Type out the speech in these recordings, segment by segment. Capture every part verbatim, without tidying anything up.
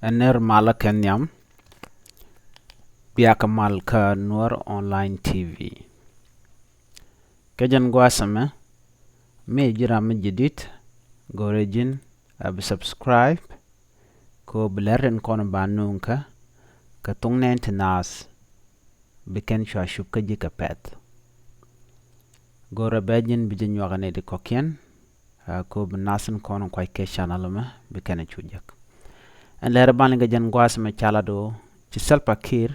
Ɛ nɛr malä kɛ nhiam. Biakä mal kä Nuɔr Online T V. Kɛ jɛn gua̱a̱th ɛmɛ, mi ji̱ ram mi ji̱ di̱t, go̱rɛ ji̱n a bi subscribe, kɛ ɣöö bi lɛr tin kɔn ba nuŋ kä, kɛ thuŋ nɛn ti naath, bi kɛn cua cup kä ji̱ kɛ pɛ̈th. Go̱rɛ bɛ ji̱n bi ji̱ nyuak ni ti kɔ̱kiɛn, a, kɛ ɣöö bi naath tin kɔn kuac kɛ channel ɛmɛ, bi kɛn cu jek. Ɛn lɛr ban kɛ jɛn gua̱a̱th ɛmɛ ca lat ɣöö ci Salva Kiir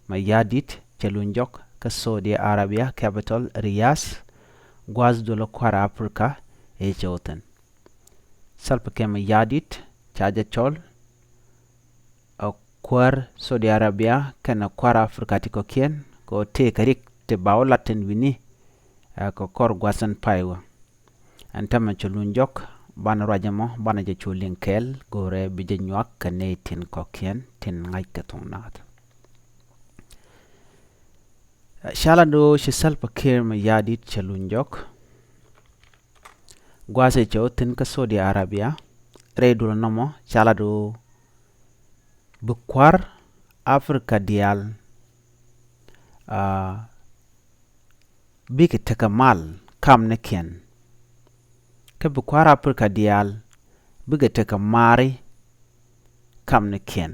Mayardit cɛ luny jɔk kä Saudi Arabia capital Riyadh, gua̱a̱th duɔl kua̱r Africa ëë cɛ wä thi̱n. Salva Kiir Mayardit ca jɛ cɔl a kuäär Saudi Arabia kɛnɛ kuäär Africa ti kɔ̱kiɛn, kɛ ɣöö tëëkɛ rik ti ba wä lat tin wi̱ni, ɛ, kɛ kɔr gua̱th ɛn pay wä. Ɛn täämɛ cɛ luny jɔk, banɛ ruac ɛmɔ, banɛ jɛ cu liŋ kɛɛl, go̱rɛ bi jɛ nyuak kɛ nɛy tin kɔ̱kiɛn tin ŋa̱c kɛ thuŋ naath. Ɛ, ca lat ɣöö ci Salva Kiir Mayardit cɛ luny jɔk. Gua̱a̱th ëë cɛ wä thi̱n kä Saudi Arabia, rɛy duɔl nɔmɔ ca lat ɣöö bi kua̱r Africa diaal, a, bikɛ tekɛ mal kamnikiɛn. Kä bi kua̱r Africa diaal bikɛ tekɛ maari kamnikiɛn.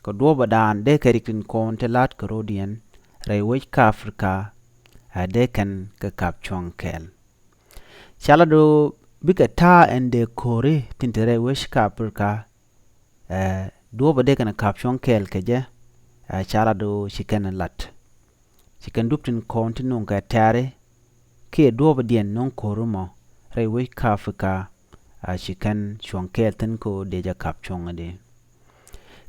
Kɛ duɔ̱ɔ̱pä daan dee kɛ rik tin kɔn ti la̱t kɛ ro̱diɛn rɛy wec kä Africa, a, dee kɛn kɛ ka̱p cuɔ̱ŋ kɛɛl. Ca lat ɣöö bikɛ ta̱a̱ ɛn dee ko̱ri tin te rɛy wec kä Africa, ɛ, duɔ̱ɔ̱pä dee kɛn ka̱p cuɔ̱ŋ kɛɛl kɛ jɛ, ɛ, ca lat ɣöö ci kɛn lat. Ci kɛn dup tin kɔn ti nuŋ kɛ tɛ̈ri kiɛ duɔ̱ɔ̱pädiɛn nöŋ ko̱ri mɔ rɛy wec kä Africa, ɛ, ci kɛn cuɔ̱ŋ kɛɛl thi̱n kɛ ɣöö dee jɛ ka̱p cuɔ̱ŋ di.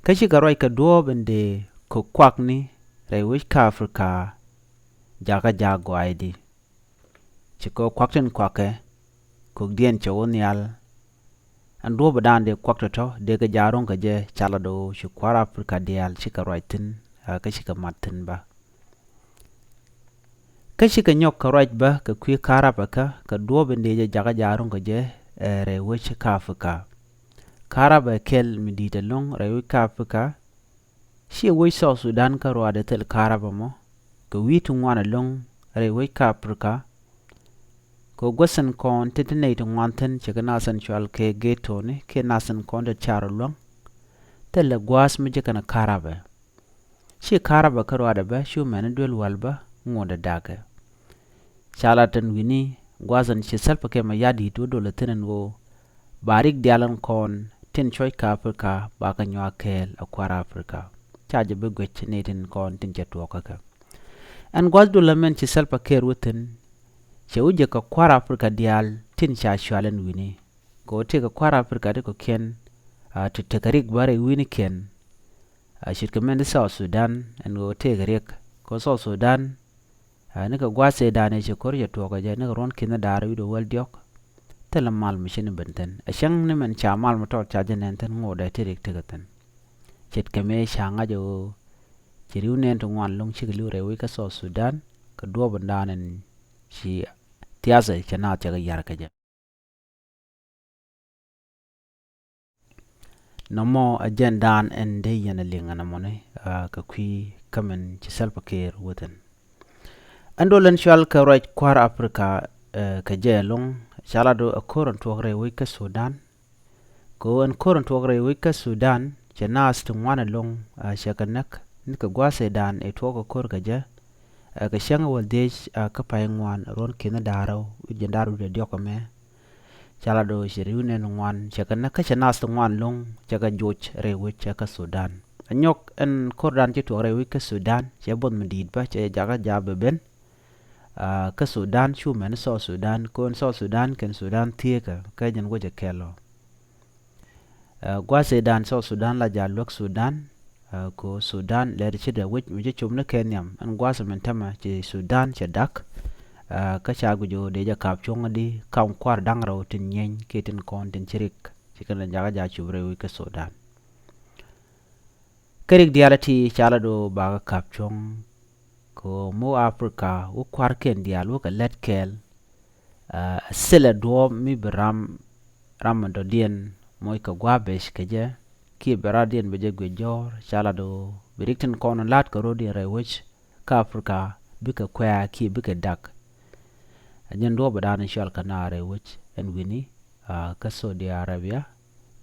Kä cikɛ ruac kɛ duɔ̱ɔ̱p in dee kɛ kuakni rɛy wec kä Africa, jakä jaak gɔaaidi. Ci kɛ kuak tin kuakɛ, kökdiɛn cɛ wä nhial. Ɛn duɔ̱ɔ̱pä daan dee kuak tɔ̱tɔ̱, dee kɛ jaak ro̱ŋ kɛ jɛ, ca lat ɣöö ci kua̱r Africa diaal cikɛ ruac thi̱n, a, kä cikɛ mat thi̱n bä. Kä cikɛ nyɔk kɛ ruac bä kɛ kui̱ ka̱rapä kä, kɛ duɔ̱ɔ̱p in dee jɛ jakä jaak ro̱ŋ kɛ jɛ, ɛ, rɛy wec kä Africa. Ka̱rapä kɛl mi di̱i̱t ɛlɔ̱ŋ rɛy wec kä Africa, ciɛ wec South Sudan kä ruaadɛ thil ka̱rapä mɔ, kɛ wi̱i̱ ti ŋuan ɛlɔ̱ŋ rɛy wec kä Africa. Kɛ guäth tin kɔn tin te nɛy ti ŋuan thi̱n, ce̱tkɛ nath tin cɔal kɛ ghetto ni kiɛ nath tin kɔn te car luäŋ. Thilɛ gua̱a̱th mi ji̱ kɛn ka̱rapä. Ci ka̱rapä kä ruaadɛ bä, cu mɛn duel wal bä ŋuɔ̱tdɛ da̱kɛ. Ca lat tin wi̱ni gua̱a̱th in ci Salva Kiir Mayardit wä dolɛ thi̱n ɛn ɣöö ba rik diaal in kɔn tin cuɔ̱c kä Africa ba kɛ nyuak kɛɛl a kua̱r Africa. Ca jɛ bi guic ni tin kɔn tin cɛ tuɔɔk kä kɛ. Ɛn gua̱a̱th dolɛ mɛn ci Salva Kiir wä thi̱n, cɛ wä jɛ kɛ kua̱r Africa diaal tin ca cual ɛn wi̱ni. Kɛ ɣöö tëëkɛ kua̱r Africa ti kɔ̱kiɛn, a, ti tekɛ rik bä rɛy wi̱nikiɛn. A, ce̱tkɛ mɛn ti South Sudan ɛn ɣöö tëëkɛ rik. Kɛ South Sudan, a, nikɛ gua̱a̱th ëëdan ëë ci ko̱r cɛ tuɔɔk kɛ jɛ nikɛ ruɔ̱n ki̱n da̱a̱r wi̱cdɛ wäl diɔ̱k. Thilɛ mal mi ci ni ben thi̱n. A cäŋ ni mɛn ca mal mi tɔt ca jɛ nɛn thi̱n ŋotdɛ ti rik tekɛ thi̱n. Ce̱tkɛ mëë ca ŋa̱c ɛ ɣöö ci ri̱w nɛn ti ŋuan lo̱ŋ cikɛ li̱w rɛy wec kä South Sudan, kɛ duɔ̱ɔ̱p in daan ɛn ci thiathɛ cɛ naath cɛ kɛ ya̱r kɛ jɛ. Nɔmɔ ɛ jɛn daan ɛn dee yɛn ɛ liŋ ɛn ɛmɔni, a, kɛ kui̱ kä min ci Salva Kiir wä thi̱n. Ɛn dol ɛn cual kɛ ruac kua̱r Africa, ɛ, kɛ jɛ ɛlɔ̱ŋ, ca lat ɣöö ɛ ko̱r ɛn tuɔɔk rɛy wec kä Sudan. Kɛ ɣöö ɛn ko̱r ɛn tuɔɔk rɛy wec kä Sudan, cɛ naath ti ŋuan ɛlɔ̱ŋ, a, cɛ kɛ näk, nikɛ gua̱a̱th ëëdan ëë tuɔɔk kɛ ko̱r kɛ jɛ, ɛ, kɛ cäŋ wäl dhiec, a, kä pay ŋuan ruɔ̱n ki̱n da̱a̱r rɛw, wi̱c jiɛn da̱a̱r wi̱cdɛ diɔ̱k ɛmɛ. Ca lat ɣöö ci ri̱w nɛn ŋuan cɛ kɛ näk kä cɛ naath ti ŋuan lo̱ŋ cɛ kɛ joc rɛy wec cɛ kä Sudan. Ɛ nyɔk ɛn ko̱rdan ci tuɔɔk rɛy wec kä Sudan cɛ buɔth mi di̱i̱t bä cɛ jakä jaak bɛ ben. A, kä Sudan cu mɛn South Sudan, kɛ ɣöö ɛn South Sudan kɛn Sudan thieekä kä jɛn wec ɛ kɛl ɔ. Ɛ, gua̱a̱th ëëdan South Sudan la jaak luäk Sudan, ɛ, kɛ ɣöö Sudan lɛr ci dee wec mi ci cop ni kɛ nhiam, ɛn gua̱a̱th min tämɛ ci Sudan cɛ da̱k, ɛ, kä ca guic ɣöö dee jɛ ka̱p cuɔ̱ŋ di kam kua̱r da̱ŋ rɛw tin nyieny kiɛ tin kɔn tin ci rik, ci kɛn la jakä jaak cop rɛy wec kä Sudan. Kä rik diaal ti ca lat ɣöö bakɛ ka̱p cuɔ̱ŋ, kɛ ɣöö moc Africa wä kua̱rkiɛn diaal wä kɛ lät kɛɛl, a, thilɛ duɔ̱ɔ̱p mi bi ram, ram mi dɔ̱diɛn moc kɛ gua̱a̱th bec kɛ jɛ, kiɛ bɛ raar diɛn bɛ jɛ guic jɔ̱ɔ̱r, ca lat ɣöö bi rik tin kɔn la̱t kɛ rɔ̱diɛn rɛy wec kä Africa bikɛ kuɛ̈ɛ̈ kiɛ bikɛ dak. Ɛ jɛn duɔ̱ɔ̱p ɛ da̱a̱n in cɔal kɛ naar rɛy wec ɛn wi̱ni, kä Saudi Arabia,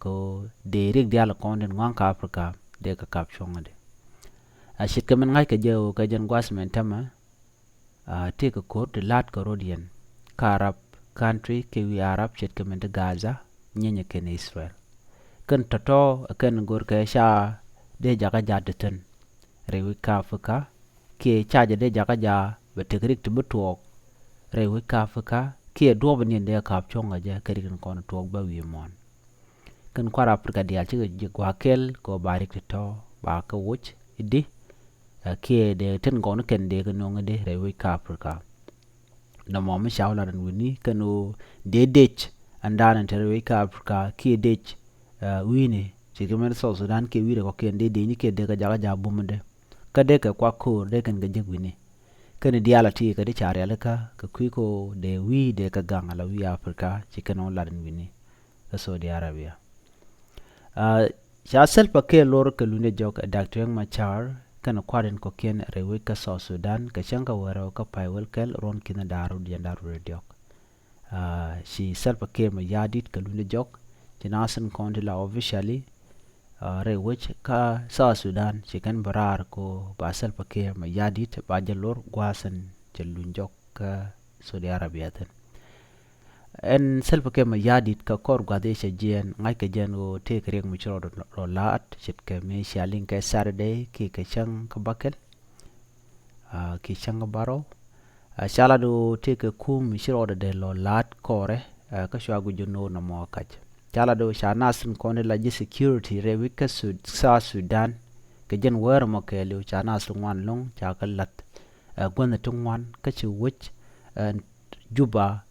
kɛ ɣöö dee rik diaal kɔn tin ŋɔ̱a̱ŋ kä Africa dee kɛ kap cuɔ̱ŋädɛ. A ce̱tkɛ min ŋa̱ckɛ jɛ ɣöö kɛ jɛn gua̱th min tämɛ, a tëëkɛ ko̱r ti la̱t kɛ rɔ̱diɛn kä Arab country kɛ wi̱i̱ Arab ce̱tkɛ min ti Gaza, nyinyɛ kɛn Israel. Kɛn tɔ̱tɔ̱ ɛ kɛn go̱rkɛ ca dee jakä ja̱ ti thi̱n rɛy wec kä Africa, kiɛ ca jɛ dee jakä ja̱ bɛ tek rik ti bi tuɔɔk rɛy wec kä Africa, kiɛ duɔ̱ɔ̱p in diɛn dee kap cuɔ̱ŋ kɛ jɛ kɛ rik in kɔn tuɔɔk bä wi̱i̱ muɔ̱ɔ̱n. Kɛn kua̱r Africa diaal cikɛ ji̱ gua̱a̱k kɛl kɛ ɣöö ba rik ti tɔ̱ ba kɛ woc i̱di, ɛ kiɛ dee tin kɔn kɛn dee kɛ nöŋ i̱di rɛy wec kä Africa. Nɔmɔ mi ca wä lat ɛn wi̱ni kɛn ɣöö dee dec ɛn da̱a̱n ɛn te rɛy wec kä Africa kiɛ dec, ɛ wi̱ni ce̱tkɛ min South Sudan kiɛ wi̱i̱ rɛ kɔ̱kiɛn dee dec ni kiɛ dee kɛ jakä ja̱ bumdɛ. Kä dee kɛ kuak ko̱o̱r dee kɛn kɛ jek wi̱ni. Kɛn diaal a ti kɛ di ca rialikä kɛ kui̱ ko dee wi̱i̱ dee kɛ gaŋ ala wi̱i̱ Africa ci kɛn wä lat ɛn wi̱ni kä Saudi Arabia. Ca Salva Kiir lor kɛ luny dee jɔk ɛ Doctor Riek Machar kɛn kua̱r in kɔ̱kiɛn rɛy wec kä South Sudan kɛ cäŋ kä wäl rɛw kä pay wäl kɛl ruɔ̱n ki̱n da̱ŋ rɛw jiɛn da̱ŋ rɛw diɔ̱k. Ci Salva Kiir Mayardit kɛ luny dee jɔk ci nath in kɔn ti la officially rɛy wec kä South Sudan ci kɛn bä raar ko ba Salva Kiir Mayardit ba jɛ lor gua̱a̱th in cɛ luny jɔk kä Saudi Arabia thi̱n. Ɛn Salva Kiir Mayardit kɛ kɔr gua̱th i̱ cɛ jiɛɛn ŋa̱ckɛ jɛn ɣöö tëëkɛ riɛk mi ci rɔɔdɛ lɔ la̱a̱t ce̱tkɛ mi cia liŋ kɛ Saturday kiɛ kɛ cäŋ kä bäkɛl. Kiɛ cäŋ kä bärɔw. Ca lat ɣöö tëëkɛ kum mi ci rɔɔdɛ dee lɔ la̱a̱t kɔrɛ kä cua guic jɛ no̱o̱ŋ nɔmɔ kac. Ca lat ɣöö ca nath in kɔn in la ji̱ security rɛy wec kä South Sudan kɛ jɛn wäär ɛmɔ kɛɛliw ca nath in ŋuan lo̱ŋ ca kɛ la̱th. Ɛ guänh ti ŋuan kä ci wec ɛ Juba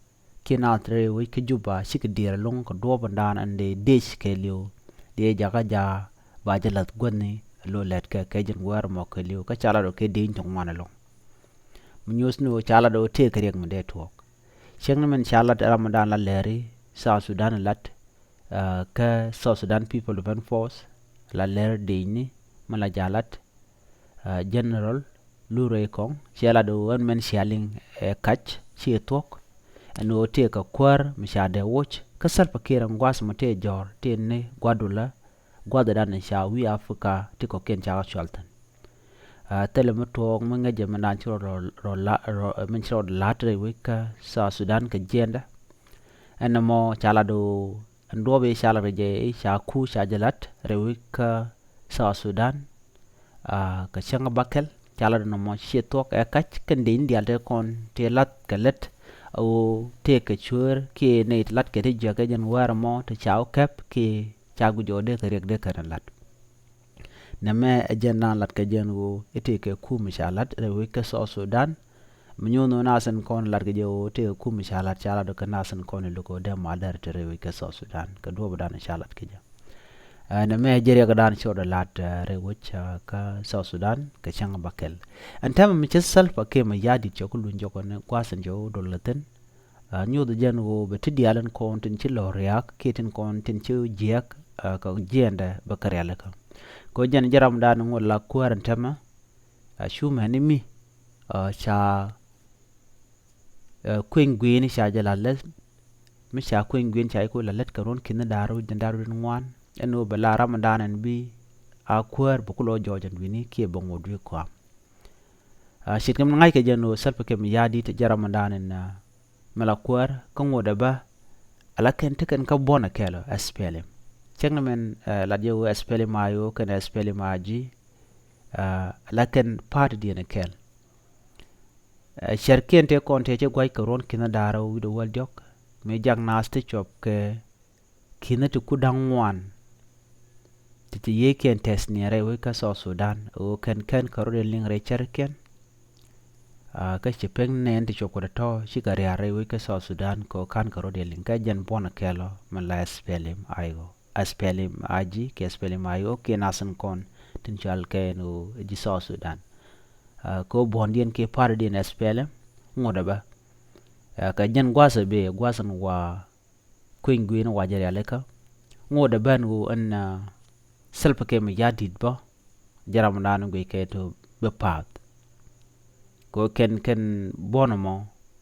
kiɛ naath rɛy wec kä Juba cikɛ diɛɛr ɛlɔ̱ŋ kɛ duɔ̱ɔ̱p in daan ɛn dee dec kɛɛliw dee jakä ja̱ ba jɛ la̱th guäthni ɛlɔ lɛt kɛ kɛ jɛn wäär ɛmɔ kɛɛliw kä ca lat ɔ kɛ dec ti ŋuan ɛlɔ̱ŋ. Mi nyuɔ̱th ni ɣöö ca lat ɔ tëëkɛ riɛk mi dee tuɔɔk. Cäŋ ni min ca lat ram in daan la lɛri South Sudan lat kä South Sudan People Defense Force la lɛr decni mi la ja̱ lat. General Lurey Kɔŋ ciɛ lat ɣöö ɛn mɛn cia liŋ ɛ kac ciɛ thuɔ̱k. Ɛn ɣöö tëëkɛ kuäär mi ca dee woc kä Salva Kiir ɛn gua̱a̱th mi tëë jɔ̱ɔ̱r tëë ni gua̱dulä gua̱dhɛ dan ca wi̱i̱ Africa ti kɔ̱kiɛn ca kɛ cual thi̱n. Thilɛ mi tuɔɔk mi ŋäcɛ mi dan ci rɔ rɔ la min ci rɔ la̱t rɛy wec kä South Sudan kɛ jiɛndä. Ɛn ɛmɔ ca lat ɣöö ɛn duɔ̱ɔ̱p i̱ ca lat kɛ jɛ i̱ ca ku ca jɛ la̱t rɛy wec kä South Sudan. Kɛ cäŋ bäkɛl ca lat nɔmɔ ciɛ thuɔ̱k ɛ kac kɛn dec ni diaal tëë kɔn tëë la̱th kɛ lät. Ɣöö tëëkɛ cuëër kiɛ nɛy ti la̱t kɛ ti jiäk kɛ jɛn wäär ɛmɔ ti ca wä kɛp kiɛ ca guic ɣöö dee kɛ riɛk dee kɛn la̱t. Nɛmɛ ɛ jɛn daan lat kɛ jɛn ɣöö i̱ tëëkɛ kum ca la̱t rɛy wec kä South Sudan. Mi nyuuth ni nath in kɔn lat kɛ jɛ ɣöö tëëkɛ kum ca la̱t ca lat kɛ nath in kɔn i̱ luk ɣöö dee mal dɛr te rɛy wec kä South Sudan kɛ duɔ̱ɔ̱p dan ca lat kɛ jɛ. Nɛmɛ jɛ riɛk dan ci rɔɔdɛ la̱t rɛy wec kä South Sudan kɛ cäŋ bäkɛl. Ɛn täämɛ mi cä Salva Kiir Mayardit cɛ ku luny jɔk ni gua̱a̱th in cɛ wä dol kɛ thi̱n. Nyuuth jɛn ɣöö bɛ ti diaal in kɔn tin ci lɔ ria̱a̱k kiɛ tin kɔn tin ci jiääk kɛ jiɛɛndɛ bɛ kɛ rialikä. Kɛ jɛn jɛ ram dan ŋot la kuäär in täämɛ. Cu mɛni mi ca kueny gui̱i̱ni ca jɛ la lät. Mi ca kueny gui̱i̱ni ca jɛ ku la lät kɛ ruɔ̱n ki̱ni da̱r wi̱c da̱r wi̱c ŋuan ɛn ɣöö bɛ la ram dan ɛn bi a kuäär bɛ ku lɔ jɔɔc ɛn wi̱ni kiɛ bɛ ŋot wi̱i̱ kɔam. Ce̱tkɛ min ŋa̱ckɛ jɛn ɣöö Salva Kiir Mayardit jɛ ram dan ɛn mi la kuäär kä ŋot ɛ bä. Ala kɛn ti kɛn kä buɔ̱n ɛ kɛl ɔ S P L M. Cäŋ ni min lat jɛ ɣöö S P L M I O kɛn S P L M I G. Ala kɛn party diɛn ɛ kɛl. Cärkiɛn tëë kɔn tëë ci gua̱c kɛ ruɔ̱n ki̱n da̱rä wi̱cdɛ wäl diɔ̱k mi jak naath ti cuɔp kɛ ki̱n ti ku da̱ŋ ŋuan. Ti ti yiëëkiɛn tɛth niɛn rɛy wec kä South Sudan ɣöö kɛn kɛn kɛ rɔ̱diɛn liŋ rɛy cärkiɛn. Kä ci pek nɛn ti cuɔp kɛ tɔ̱tɔ̱ cikɛ ria̱a̱r rɛy wec kä South Sudan kɛ ɣöö ka̱n kɛ rɔ̱diɛn liŋ kä jɛn buɔ̱n kɛl ɔ min la S P L M I O. S P L M I G kiɛ S P L M I O kiɛ nath in kɔn tin cual kɛ ɛn ɣöö ji̱ South Sudan. Kɛ ɣöö buɔ̱ndiɛn kiɛ partydiɛn S P L M ŋot ɛ bä. Kɛ jɛn gua̱a̱th ɛ bee gua̱a̱th in wa kueny gui̱i̱n wa jɛ rialikä. Ŋot ɛ bä ɛn ɣöö ɛn Salva Kiir Mayardit bä, jɛ ram dan guic kɛ ti bi path. Kɛ kɛn kɛn buɔ̱n ɛmɔ,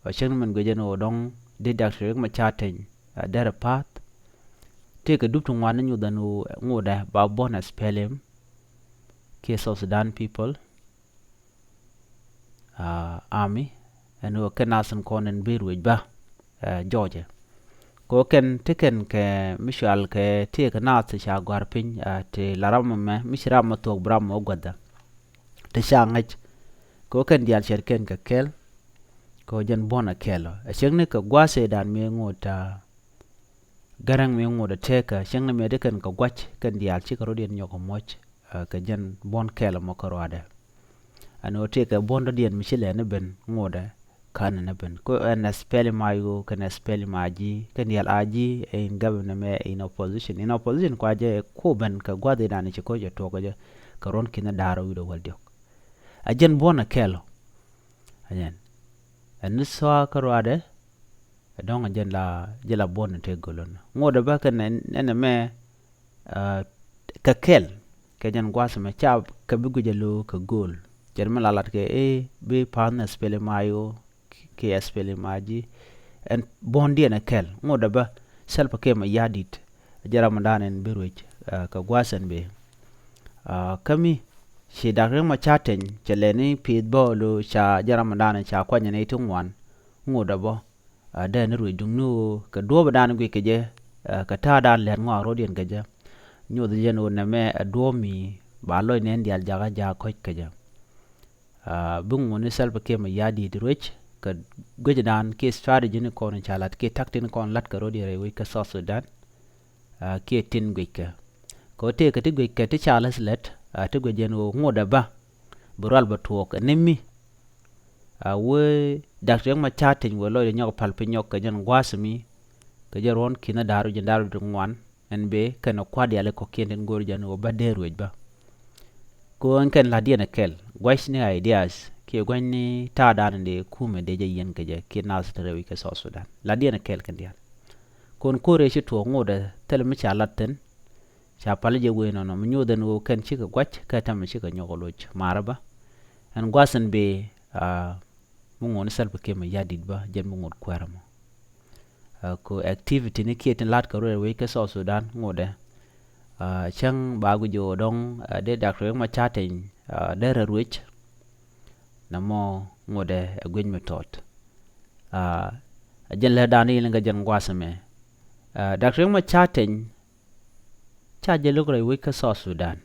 ɛ cäŋ ni min guic jɛn ɣöö dɔ̱ŋ dee Doctor Riek Machar Teny, ɛ, derɛ path. Tëëkɛ dup ti ŋuan ni nyuth ɛn ɣöö ŋotdɛ ba buɔ̱n SPLM kiɛ South Sudan People, ɛ, Army, ɛn ɣöö kɛn nath in kɔn in bi ruëc bä, ɛ, jɔɔcɛ. Kɛ ɣöö kɛn ti kɛn kɛ mi cual kɛ tëëkɛ nath ti ca gɔ̱a̱r piny, ɛ, ti la ram ɛmɛ, mi ci ram ɛ thuɔ̱k bi ram ɛ guäthdä. Ti ca ŋäc. Kɛ ɣöö kɛn diaal cɛr kɛn kɛ kɛl. Kɛ ɣöö jɛn buɔ̱n ɛ kɛl ɔ. Ɛ cäŋ ni kɛ gua̱a̱th ëëdan mi ŋot, ɛ, Gäräŋ mi ŋot ɛ tëëkä, cäŋ ni mëë ti kɛn kɛ gua̱c, kɛn diaal cikɛ rɔ̱diɛn nyɔk ɛ muɔ̱c, ɛ, kɛ jɛn buɔ̱n kɛl ɛmɔ kä ruaadɛ. Ɛn ɣöö tëëkɛ buɔ̱n dɔ̱diɛn mi ci lɛni ben ŋotdɛ, ka̱n ni ben. Kɛ ɛn SPLM IO, kɛn SPLM IG, kɛn diaal IG, ɛ in government mɛ, in opposition. In opposition kua jɛ ku ben kɛ gua̱th ëëdan ci ko̱c ɛ tuɔɔk kɛ jɛ, kɛ ruɔ̱n ki̱n da̱r wi̱cdɛ wäl diɔ̱k. Ɛ jɛn buɔ̱n ɛ kɛl ɔ. Ɛ jɛn. Ɛn ni thua̱a̱ kä ruaadɛ, ɛ dɔ̱ŋ ɛ jɛn la, jɛ la buɔ̱n ɛ tëë go̱l ɔn. Ŋotdɛ bä kɛn ɛn, ɛn ɛmɛ, ɛ, kɛ kɛl, kɛ jɛn gua̱a̱th ɛmɛ ca kɛ bi guic ɛ lo̱o̱ kɛ go̱o̱l. Cɛ ri mi la lat kɛ i̱ bi pa̱a̱th ni SPLM IO kiɛ SPLM IG. Ɛn buɔ̱ndiɛn ɛ kɛl. Ŋotdɛ bä Salva Kiir Mayardit, jɛ ram dan ɛn bi ruëc, ɛ, kɛ gua̱a̱th ɛn bee. Ɛ, kä mi ci Doctor Riek Machar Teny cɛ lɛni pi̱i̱th bä ɣöö ca jɛ ram dan ca kuany ni ti ŋuan. Ŋotdɛ bä, ɛ, dee ni ruëc duŋ ni ɣöö kɛ duɔ̱ɔ̱p dan guic kɛ jɛ, ɛ, kɛ ta̱a̱ dan lɛt ŋɔak rɔ̱diɛn kɛ jɛ. Nyoth jɛn ɣöö nɛmɛ ɛ duɔ̱ɔ̱p mi ba lɔc nɛn diaal jakä jaak kɔ̱c kɛ jɛ. Ɛ, bi ŋuni Salva Kiir Mayardit ruëc kɛ guic dan kiɛ strategy ni kɔn ca lat kiɛ tactic ni kɔn lat kɛ rɔ̱diɛn rɛy wec kä South Sudan. Ɛ, kiɛ tin guic kɛ. Kɛ ɣöö tëëkɛ ti guic kɛ ti ca läth lät, ɛ, ti guic jɛn ɣöö ŋotdɛ bä bi rual bä tuɔɔk ɛ ni mi. Ɛ, wee Doctor Riek Machar Teny wee lɔcdɛ nyɔk pal piny nyɔk kɛ jɛn gua̱a̱th mi. Kɛ jɛn ruɔ̱n ki̱n da̱r wi̱cdɛ da̱r wi̱cdɛ ŋuan. Ɛn bee kɛn ɛ kua̱r diaal kɔ̱kiɛn tin go̱o̱r jɛn ɣöö bä dee ruëc bä. Kɛ ɣöö ɛn kɛn la̱tdiɛn ɛ kɛl. Gua̱c ni ideas kiɛ gua̱c ni ta̱a̱ dan in dee kumɛ dee jɛ yiɛn kɛ jɛ kiɛ nath te rɛy wec kä South Sudan. La̱tdiɛn ɛ kɛl kɛn diaal. Kɔn ko̱r ëë ci tuɔɔk ŋotdɛ thilɛ mi ca lat thi̱n. Ca pal jɛ wee nɔnɔ mi nyoth ɛn ɣöö kɛn cikɛ gua̱c kɛ täämɛ cikɛ nyɔk ɛ loc marä bä. Ɛn gua̱a̱th ɛn bee, ɛ, mi ŋot ni Salva Kiir Mayardit bä jɛn mi ŋot kuäärä mɔ. Ɛ, kɛ activity ni kiɛ tin la̱t kɛ rɔ̱diɛn rɛy wec kä South Sudan ŋotdɛ. Ɛ, cäŋ ba guic ɣöö dɔ̱ŋ, ɛ, dee Doctor Riek Machar Teny, ɛ, dee rɛ ruëc. Nɛmɔ ŋotdɛ ɛ guic mi tɔt. Ɛ, ɛ jɛn lät dan in kɛ jɛn gua̱a̱th ɛmɛ. Ɛ, Doctor Riek Machar Teny ca jɛ lo̱k rɛy wec kä South Sudan.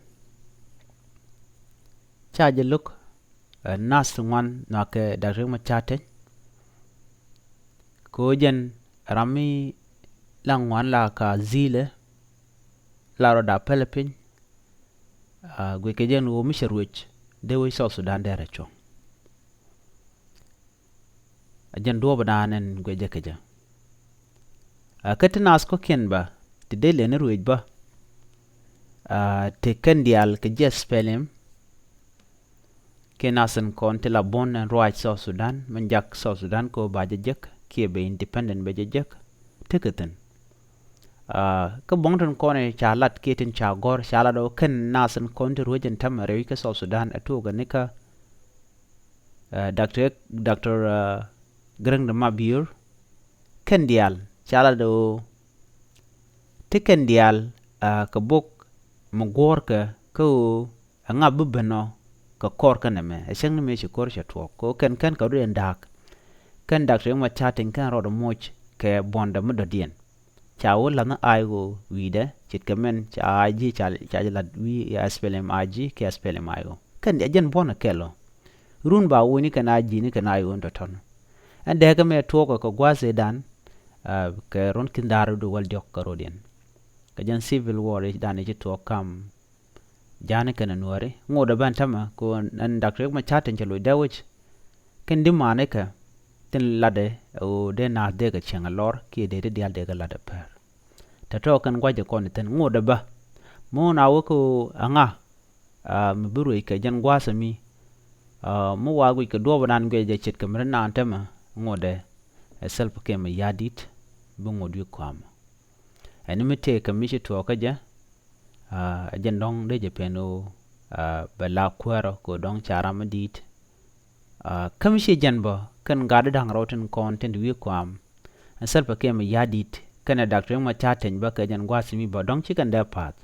Ca jɛ lo̱k, ɛ, nath ti ŋuan nhɔakɛ Doctor Riek Machar Teny. Kɛ ɣöö jɛn ram mi la ŋuan la ka dhilɛ la rɔ da̱p pälɛ piny. Ɛ, guic kɛ jɛn ɣöö mi cɛ ruëc dee wec South Sudan dee rɛ cuɔ̱ŋ. Ɛ jɛn duɔ̱ɔ̱p dan ɛn guic jɛ kɛ jɛ. Ɛ, kä ti nath kɔ̱kiɛn bä ti dee lɛni ruëc bä, ɛ, ti kɛn diaal kɛ ji̱ SPLM. Kiɛ nath in kɔn ti la buɔ̱n ɛn ruac South Sudan, min jak South Sudan kɛ ɣöö ba jɛ jek kiɛ bɛ independent bɛ jɛ jek. Tekɛ thi̱n. Ɛ, kä buɔ̱ŋ tin kɔn ca lat kiɛ tin ca gɔ̱r ca lat ɣöö kɛn nath in kɔn ti ruëc ɛn täämɛ rɛy wec kä South Sudan ɛ tuɔɔk ɛ ni kä, ɛ, Doctor, Doctor, ɛ, Garang de Mabior. Kɛn diaal ca lat ɣöö ti kɛn diaal, ɛ, kɛ bok mi guɔ̱ɔ̱rkɛ kä ɣöö ɛŋa bi ben ɔ kɛ kɔr kä nɛmɛ. Ɛ cäŋ ni mëë ci ko̱r cɛ tuɔɔk kɛ ɣöö kɛn kɛn kɛ rɔ̱diɛn da̱a̱k. Kɛn Doctor Riek Machar Teny kɛn rɔɔdɛ moc kɛ buɔ̱ndɛ mi dɔ̱diɛn. Ca wä la̱th ni IO wi̱i̱dɛ ce̱tkɛ mɛn ca IG ca, ca jɛ la̱t wi̱i̱ SPLM IG kiɛ SPLM IO. Kɛn ɛ jɛn buɔ̱n ɛ kɛl ɔ. Run ba wuni kɛn IG ni kɛn IO ni tɔ̱tɔ̱n. Ɛn dee kɛ mɛ tuɔɔk kɛ gua̱a̱th ëëdan, ɛ, kɛ ruɔ̱n ki̱n da̱r wi̱cdɛ wäl diɔ̱k kɛ rɔ̱diɛn. Kɛ jɛn civil war dan i̱ ci tuɔɔk kam ja̱a̱ni kɛnɛ nuääri. Ŋotdɛ bä ɛn täämɛ kɛ ɣöö ɛn Doctor Riek Machar Teny cɛ loc dee wec. Kɛn di̱manikɛ tin latdɛ ɣöö dee naath dee kɛ cieŋ ɛ lɔr kiɛ dee ti diaal dee kɛ latdɛ pɛr. Tɔ̱tɔ̱ kɛn gua̱cɛ kɔn thi̱n ŋotdɛ bä. Mi ɣän a wä kɛ ɣöö ɛŋa, ɛ, mi bi ruëc kɛ jɛn gua̱a̱th ɛmi. Ɛ, mi wa guic kɛ duɔ̱ɔ̱p ɛnan guic jɛ ce̱tkɛ mi ri naan täämɛ ŋotdɛ ɛ Salva Kiir Mayardit bi ŋot wi̱i̱ kɔamä. Ɛn mi tëëkɛ mi ci tuɔɔk kä jɛ, Aa, jɛn dɔ̱ŋ dee jɛ pɛn ɣöö, aa, bɛ la kuäärä kɛ ɣöö dɔ̱ŋ ca ram mi di̱i̱t. Aa, kä mi ciɛ jɛn bä kɛn gat di da̱ŋ rɛw tin kɔn tin ti wi̱i̱ kuam. Ɛn Salva Kiir Mayardit kɛnɛ Doctor Riek Machar Teny bä kɛ jɛn gua̱a̱th mi bä dɔ̱ŋ ci kɛn dee pa̱a̱th.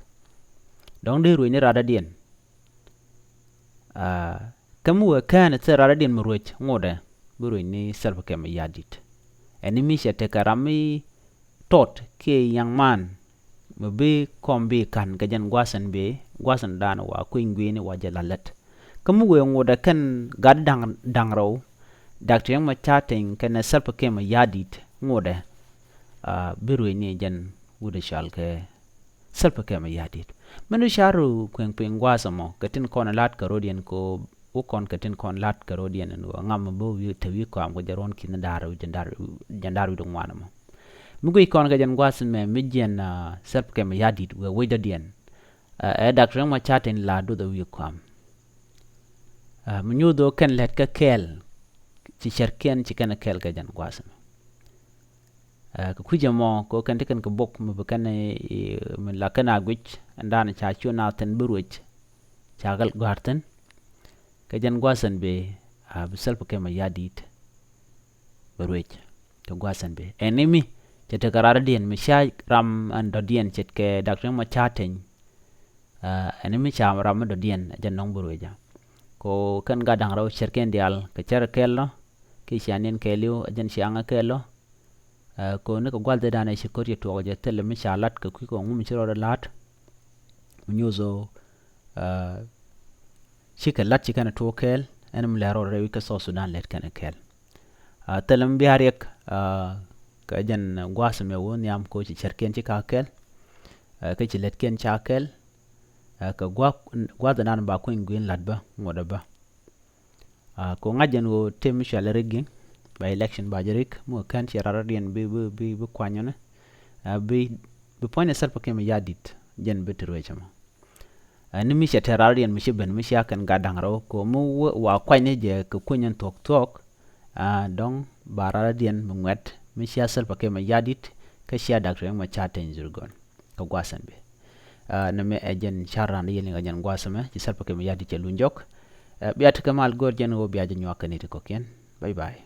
Dɔ̱ŋ dee ruëëc ni radädiɛn. Aa, kä mi wëë kään thil radädiɛn mi ruëc ŋotdɛ bi ruëc ni Salva Kiir Mayardit. Ɛn ni mi cɛ tekɛ ram mi tɔt kiɛ young man mi bi kɔm bi ka̱n kɛ jɛn gua̱a̱th ɛn bee gua̱a̱th ɛn da̱a̱n wa kui̱ny gui̱i̱ni wa jɛ la lät. Kä mi wëë ŋotdɛ kɛn gat da̱ŋ da̱ŋ rɛw Doctor Riek Machar Teny kɛnɛ Salva Kiir Mayardit ŋotdɛ, aa, bi ruëc ni jɛn wut ɛ cɔal kɛ Salva Kiir Mayardit. Mɛn du ca ru kueŋ piny gua̱a̱th ɛmɔ kɛ tin kɔn la̱t kɛ rɔ̱diɛn kɛ ɣöö wä kɔn kɛ tin kɔn la̱t kɛ rɔ̱diɛn ɛn ɣöö ŋam mi bä wi̱i̱ te wi̱i̱ kɔam kɛ jɛ ruɔ̱n ki̱n da̱r wi̱i̱ jɛn da̱r wi̱i̱ jɛn da̱r wi̱i̱ di ŋuan ɛmɔ. Mi guic kɔn kɛ jɛn gua̱a̱th ɛmɛ mi jiɛn, aa, Salva Kiir Mayardit wëë wecdädiɛn. Aa, ɛ Doctor Riek Machar Teny la duɔth ɛ wi̱i̱ kɔam. Aa, mi nyuuth ɣöö kɛn lät kä kɛɛl ci cärkiɛn ci kɛn kɛɛl kɛ jɛn gua̱a̱th ɛmɛ. Aa, kɛ kui̱c ɛmɔ kɛ ɣöö kɛn ti kɛn kɛ bok mi bi kɛn, aa, mi la kɛn a guic ɛn da̱a̱n ca cu naath thi̱n bi ruëc ca kɛ gɔ̱a̱r thi̱n. Kɛ jɛn gua̱a̱th ɛn bee, aa, bi Salva Kiir Mayardit bɛ ruëc kɛ gua̱a̱th ɛn bee. Ɛn ni mi cɛ tekɛ radädiɛn mi cia ram ɛn dɔ̱diɛn ce̱tkɛ Doctor Riek Machar Teny. Aa, ɛn ni mi ca ram mi dɔ̱diɛn ɛ jɛn dɔ̱ŋ bi ruëc ɛ. Kɛ ɣöö kɛn gat da̱ŋ rɛw cärkiɛn diaal kɛ cär kɛɛl lɔ kiɛ ciaŋdiɛn kɛɛliw ɛ jɛn ciaŋ kɛɛl lɔ. Aa, kɛ ɣöö ni kɛ gua̱l dhiedan ɛ ci ko̱r ci tuɔɔk jɛ thilɛ mi ca la̱t kɛ kui̱ kɛ ŋum ci rɔɔdɛ la̱t. Mi nyuuth ɣöö, aa, cikɛ la̱t ci kɛn tuɔɔk kɛɛl ɛn mi lɛ rɔɔdɛ rɛy wi̱c kä South Sudan lät kɛn kɛɛl. Aa, thilɛ mi bia riɛk, aa, kɛ jɛn gua̱a̱th ɛmɛ wä nhiam kɛ ɣöö ci cärkiɛn ci ka kɛɛl. Aa, kä ci lätkiɛn ca kɛɛl. Aa, kɛ gua̱a̱th, gua̱a̱th ɛnan ba kui̱ny gui̱n la̱t bä ŋotdɛ bä. Aa, kɛ ɣöö ŋa̱c jɛn ɣöö tëë mi cɔal ɛ rigging, ba election ba jɛ rig, mi wëë kään ci radädiɛn bi, bi, bi, bi kuanyɔni. Aa, bi, bi puɔ̱nydɛ Salva Kiir Mayardit jɛn bi te ruëëc ɛmɔ. Aa, ni mi cɛ te radädiɛn mi ci ben mi cia kɛn gat da̱ŋ rɛw kɛ ɣöö mi wä, wa kuany ni jɛ kɛ kui̱ny ɛn thuɔ̱k thuɔ̱k. Aa, dɔ̱ŋ ba radädiɛn mi ŋuɛ̈t mi cia Salva Kiir Mayardit kä cia Doctor Riek Machar Teny Dhurgon kɛ gua̱a̱th ɛn bee. Aa, nɛmɛ ɛ jɛn ca̱r raan di yɛn liŋ kɛ jɛn gua̱a̱th ɛmɛ ci Salva Kiir Mayardit cɛ luny jɔk. Aa, bia tekɛ mal go̱o̱r jɛn ɣöö bia jɛ nyuak kɛ ni ti kɔ̱kiɛn. Bye bye.